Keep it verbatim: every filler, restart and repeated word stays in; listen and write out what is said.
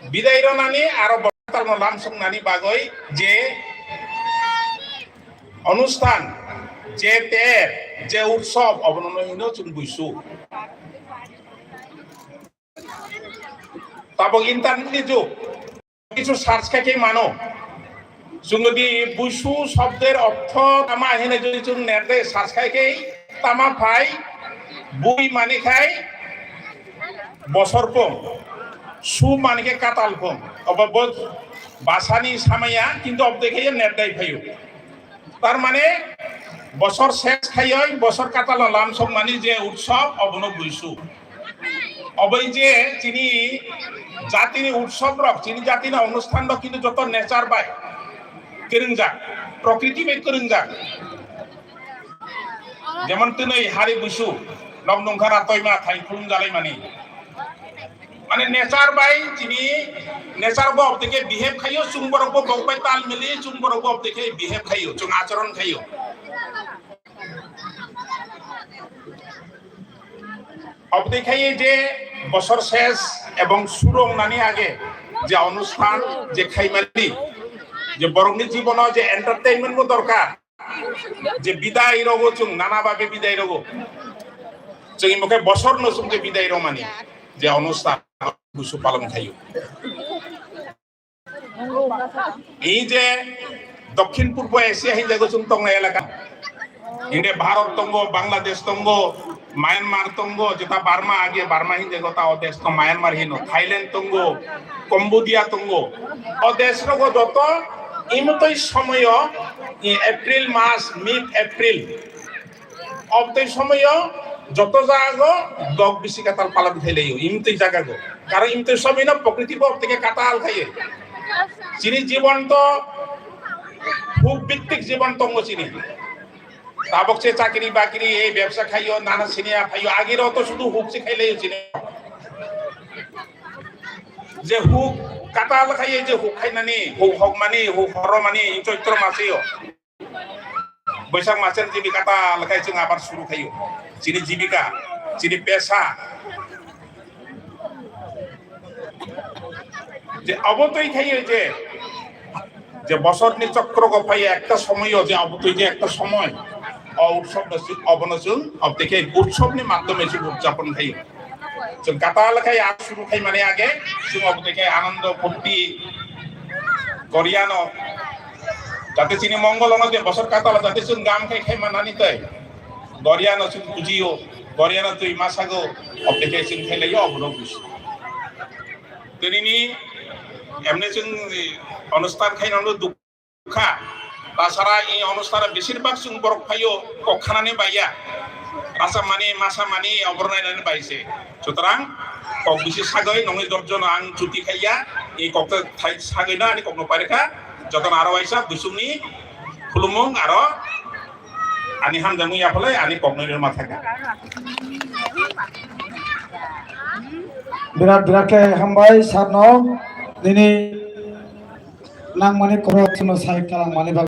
Bidai rwnani aro borok katalno lamsoknani bagwi je onusthan, je ter, je utsob, obono hino chwng Buisu. Tabok internet ni jug, kichu search khai khai mano. Chwng jodi Buisu shobder ortho tama hwnwi jodi chwng net de search khai khai tama phai, bui mani khai bosor pung, su mani khe katal pung. Obo bo basani samaya, kintu obde khe net dai phaio. Tar mane bosor ses khaioi, bosor katalo lamsok mani je utsob, obono Buisu. Obo je chini jatini utsob rok, chini jatini onusthan rok kintu joto nature bai kwrwngjak, prokriti bai kwrwngjak. Jemon twnwi hari Buisu, nok nungkha ra toima khai khulum jalai mani. Mane nature bai chini nature bo obde khe behave khaio, chwng borok bo bok bai tal mili, chwng borok bo obde khe behave khaio, chwng acharon khaio. Obde khaio je bosor ses ebong suru wngnani age je onusthan je khaimani, je borokni jibono je entertainment bo dorkar, je bidai rogo chwng nana babe bidai rogo. Chwng imo khe bosor no chwng je bidai romani je onusthan Buisu palon khaio. Ei je Dokhin Purbo Asia hinjago chwng tongnai elaka. Inde Bharat tongo, Bangladesh tongo, Myanmar tongo, jeta Burma age Burma hinjago ta o desh to Myanmar hino, Thailand tongo, Cambodia tongo. O desh rogo joto imtwi somoyo, i April mas, mid April. Obtwi somoyo joto jago dok bisi katal palan thailaio, imtwi jagago. Karon imtwi somoino prokriti bo obtwi khe katal khaio. Chini jibon to huk bhittik jibon tongo chini. Tabok se chakri bakri, ei bebsa khaio, nana sini ya phaio, agiro to sudu huk se khailaio chini. Je huk katal khaio, je huk khainani, huk hokmani, huk horomani, in choitro maseo. Boisak masani jibika ta lakhai chwng abar suru khaio. Chini jibika, chini pesa. Je obotwi khaio je, je bosorni chokrogo phai ekta somoyo je obotwi je ekta somoy. O utsob no chwng, obono chwng, obotwi khe utsobni madhyome chwng udjapon khaio. Chwng katal khe a suru khai mani age, chwng obo tei khe anando phurti goriano. Jate chini mongol ono je bosor katal jate chwng gam khai khai manani tei goriano chwng bujio, goriano twi masago, obo tei khe chwng khai laio obono buji. Tini ni emne chwng onusthan khai nangno duk kha. Tasara i onustano besir bak chwng borok phaio kok khanani baiya. Rasa mani, masa mani, obor nainani bai se. Sutrang kok bisi sagoi nongni dorjono ang chuti khaiya. I kok ta thai sagoi na ani kokno pairikha. Jotono aro waisa busungni khulumung aro ani hamjangni yaphalai ani kokno rema thaka. Birat birat khe hambai sarno nini nangmani khorok chwngno sai kalangmani bagwi.